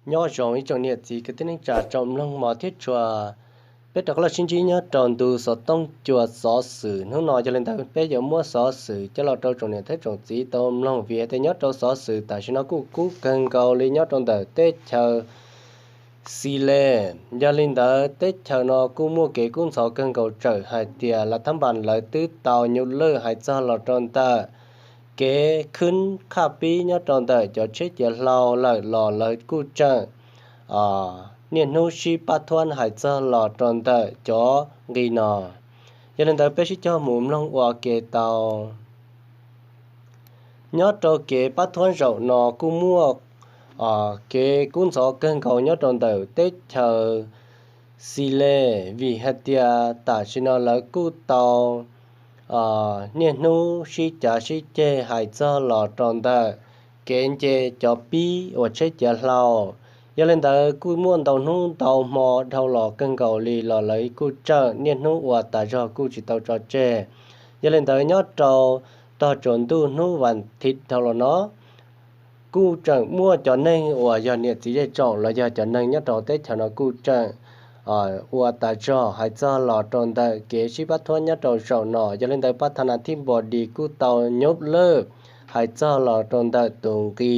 Nyob zoo ib tsoom niam txiv kwv tij neej tsa tsoom mloog hmov thiab tshua, peb rov qab los sib ntsib nyob rau ntu xov tooj cua xov xwm hnub no. Yog li ntawd peb yuav muab xov xwm coj los rau tsoom niam thiab tsoom txiv tau mloog, vim hais tias nyob rau xov xwm tam sim no kuj kub kawg nkaus li nyob rau ntawm teb chaws Xis Les. Yog li ntawd teb chaws no kuj muaj kev kub ntxhov kawg nkaus, txawm hais tias lav thab npas lawv twb tau nyuj lwj hais txog los rau ntawm kev khwb khaj pib nyob rau ntawm cov tsheb ciav hlau lawm los lawv kuj tseem niaj hnub sib pab thuab hais txog los rau ntawm cov nqi no. Yog li ntawd peb sib cog mus mloog ua ke tau. Nyob rau kev pab thuab zaum no kuj muaj kev kub ntxhov kawg nkaus nyob rau ntawm teb chaws Xis Les, vim hais tias tam sim no lawv kuj tau niaj hnub sib cav sib ceg hais txog los rau ntawm kev nce cov pib uas tsheb ciav hlau. Yog li ntawd kuj muaj ntau hnub ntau hmo dhau los kawg nkaus li los lawv kuj tseem niaj hnub ua tas zog kuj tsis tau tso tseg. Yog li ntawd nyob rau tog tsaus ntuj hnub vas thiv dhau los no, kuj tseem muaj cov neeg uas yog niam txiv zej tsoom los yog cov neeg nyob rau teb chaws no kuj tseem ua tas zog hais txog los rau ntawm kev sib pab thuab nyob rau zaum no. Yog li ntawd pab thab nas thib npos dis kuj tau nyuj lwj hais txog los rau ntawm tus nqi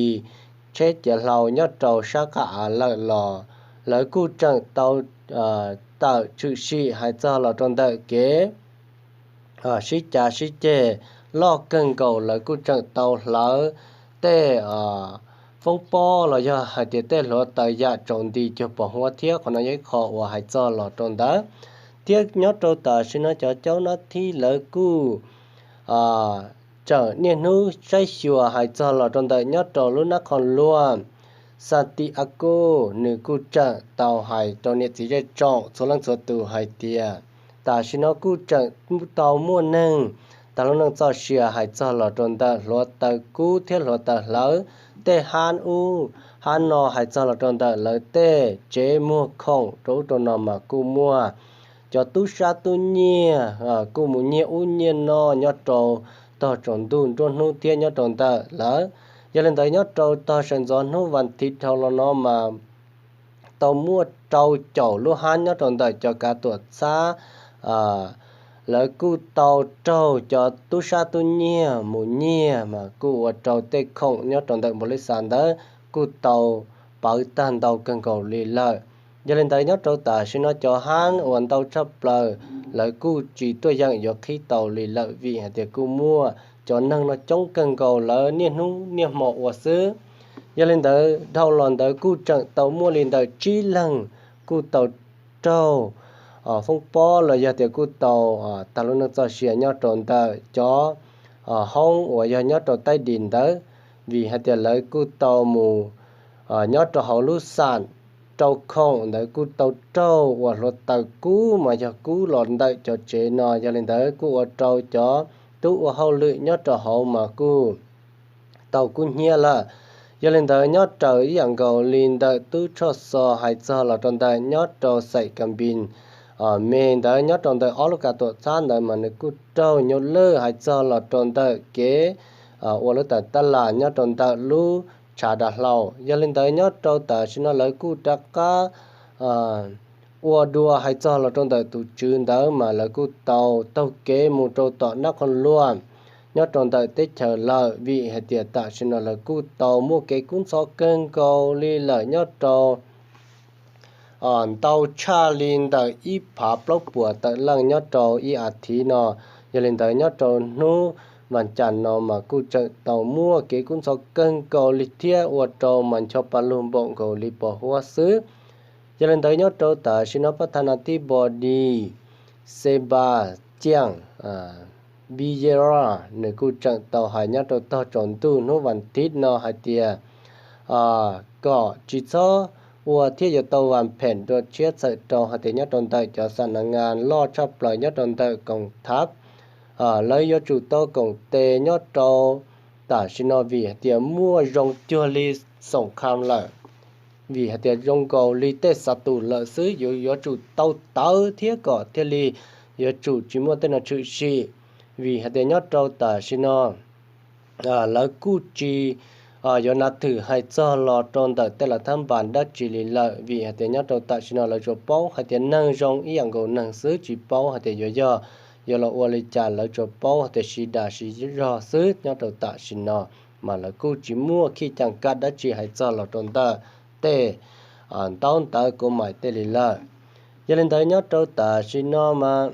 tsheb ciav hlau nyob rau sab qab av lawm los lawv kuj tseem tau tawm tshwm sim hais txog los rau ntawm kev sib cav sib ceg loj kawg nkaus, lawv kuj tseem tau hlawv tej foob pob los yog hais tias tej hluav taws yam tsaus nti cuag pos huab thiab. Qhov no yog ib qho uas hais txog los rau ntawd. Thiab nyob rau tam sim no cov caub nab thib lawv kuj tseem niaj hnub saib xyuas hais txog los rau ntawm nyob rau lub nab qhos luaj Xas Tis As Kus, nws kuj tseem tau hais rau niam txiv zej tsoom txhua leej txhua tus hais tias tam sim no kuj tseem tau muaj neeg tag lub neej txoj sia hais txog los rau ntawm hluav taws kub thiab hluav taws hlawv tej hab ub hab no hais txog los rau ntawm lawv tej tsev muag khoom rau ub rau no mas kuj muaj cov tub sab tub nyiag kuj mus nyiag ub nyiag no nyob rau tog tsaus ntuj nruab hnub thiab nyob rau ntawm lawv. Yog li ntawd nyob rau tog sawv ntxov hnub vas thiv dhau los no mas tau muaj rau caum lub hab nyob rau ntawm cov kav tuam txhab, lawv kuj tau raug cov tub sab tub nyiag mus nyiag mas kuj ua rau tej khoom nyob rau ntawm npaus li xas ntawd kuj tau pawv tag ntau kawg nkaus li lawm. Yog li ntawd nyob rau tam sim no cov hab uas ntau tshaj plaws lawv kuj tsis tuaj yeem yuav qhib tau li lawm, vim hais tias kuj muaj cov neeg no coob kawg nkaus lawv niaj hnub niaj hmo ua xwb. Yog li ntawd dhau los ntawd kuj tseem tau muaj li ntawm tsib leeg kuj tau raug foob pob los yog tias kuj tau tag lub neej txoj sia nyob rau ntawm cov hoob uas yog nyob rau Taib Dis ntawd, vim hais tias lawv kuj tau mus nyob rau hauv lub xam rau khoom ntawd kuj tau raug uas hluav taws kub mas yog kub los ntawm cov tsev no. Yog li ntawd kuj ua rau cov tub ua hauj lwm nyob rau hauv mas kuj tau kub hnyiab lawm. Yog li ntawd nyob raws ib yam nkaus li ntawm tub tshoj xo hais txog los rau ntawm nyob rau xaim Kas Npis me ntawd nyob rau ntawm ob lub kav tuam txhab ntawd mas nws kuj raug nyuj lwj hais txog los rau ntawm kev ua lub tawm tab las nyob rau ntawm lub tshav dav hlau. Yog li ntawd nyob rau tam sim no lawv kuj rov qab ua dua hais txog los rau ntawm tus tswv ntawd mas lawv kuj tau taug kev mus rau tom nab qhov luaj nyob rau ntawm teb chaws lawm, vim hais tias tam sim no lawv kuj tau muaj kev kub ntxhov kawg nkaus li lawm nyob rau ntau tshaj li ntawm ib phav plaub puas tawm leej nyob rau ib as thiv no. Yog li ntawd nyob rau hnub vas cas no mas kuj tseem tau muaj kev kub ntxhov kawg nkaus li thiab ua rau mas ncho pa lug npaum nkaus li pos huab xwb. Yog li ntawd nyob rau tam sim no pab thab nas thib npos dis Xes Npas Ciaj Npis Yes Ras nws kuj tseem tau hais nyob rau tog tsaus ntuj hnub vas thiv no hais tias kom tsis txhob ua thiab yuav tau vas phem dua tshiab txhawm rau hais tias nyob rau ntawm cov xa nas ngas loj tshaj plaws nyob rau ntawm koom thav lawv yuav tsum tau koom tes nyob rau tam sim no vim hais tias muaj zoo cuag li xoom kham lawm, vim hais tias zoo nkaus li tej xav tus lawm xwb, yuav yuav tsum tau tawv thiab kom thiaj li yuav tsum tsis muaj tej no tshwm sim, vim hais tias nyob rau tam sim no lawv kuj tsis yuav nav thwm hais txog los rau ntawm tej lav thab npas dab tsi li lawm, vim hais tias nyob rau tam sim no lawv tsuas paub hais tias neeg zoo ib yam nkaus neeg xwb, tsis paub hais tias yuav yog yuav los ua li cas, lawv tsuas paub hais tias siv dam siv zog xwb. Nyob rau tam sim no mas lawv kuj tsis muaj khij cam kaj dab tsi hais txog los rau ntawm tej ntaub ntawv kov maim tej li lawm. Yog li ntawd nyob rau tam sim no mas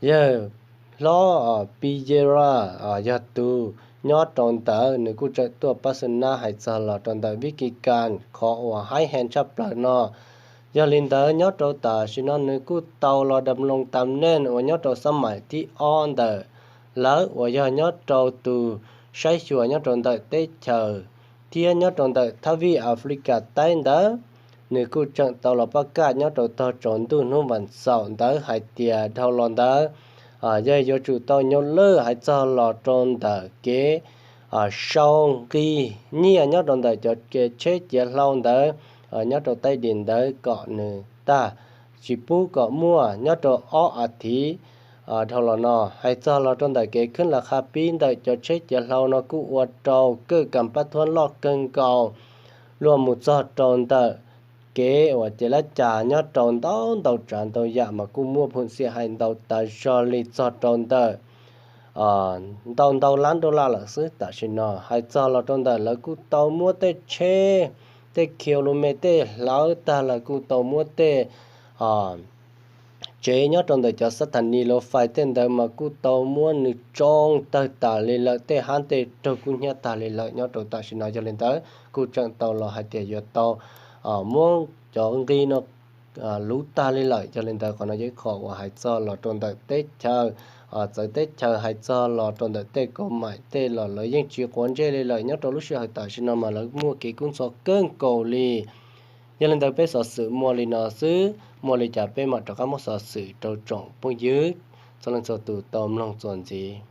yawg hlob Piyera yog tus nyob rau ntawd, nws kuj tseem tuaj pab xwb nab hais txog los rau ntawm Vib Kis Kas qhov uas haib heev tshaj plaws no. Yog li ntawd nyob rau tam sim no nws kuj tau los dam loo tam neej uas nyob rau xab maim thib ob ntawm lawv uas yog nyob rau tus saib xyuas nyob rau ntawm teb chaws thiab nyob rau ntawm thab vij Africa Taib ntawd, nws kuj tseem tau los pab kaj nyob rau tog tsaus ntuj hnub vas xaum ntawd hais tias dhau los ntawd yog yuav tsum tau nyuaj lwj hais txog los rau ntawm kev sau nqi nyiaj nyob rau ntawm cov kev tsheb ciav hlau ntawd nyob rau Taib Dis ntawd kom nws tag, tsis pub kom muaj nyob rau ob a thiv dhau los no. Hais txog los rau ntawm kev khwb las kha pib ntawm cov tsheb ciav hlau no kuj ua rau kawj kas pab thuab loj kawg nkaus, luag mus txog rau ntawm kev uas ces lab cas nyob rau ntau ntau tsav ntau yam mas kuj muaj phum xiam hais ntau tas zog li txog rau ntawm ntau ntau lab dollar lawm xwb. Tam sim no hais txog los rau ntawm lawv kuj tau muab tej tsheb, tej khiaus lus me tej hlawv tag, lawv kuj tau muab tej tsev nyob rau ntawm cov xab thas nis los fais tej ntawd mas kuj tau muab nws tsoo tawg tas li lawm, tej hab tej raug kub hnyiab tag li lawm nyob rau tam sim no. Yog li ntawd kuj tseem tau los hais tias yuav tau muab cov nqi no luv tag li lawm. Yog li ntawd qhov no yog ib qho uas hais txog los rau ntawm teb chaws, txawv teb chaws hais txog los rau ntawm tej kov maim tej los lawv yeej tsis quav ntsej li lawm. Nyob rau lub sij hawm tam sim no mas lawv muaj kev kub ntxhov kawg nkaus li. Yog li ntawd peb xov xwm muaj li no xwb, muaj li cas peb mam rov qab muab xov xwm rau tsoom phooj ywg txhua leej txhua tus tau mloog txuas ntxiv.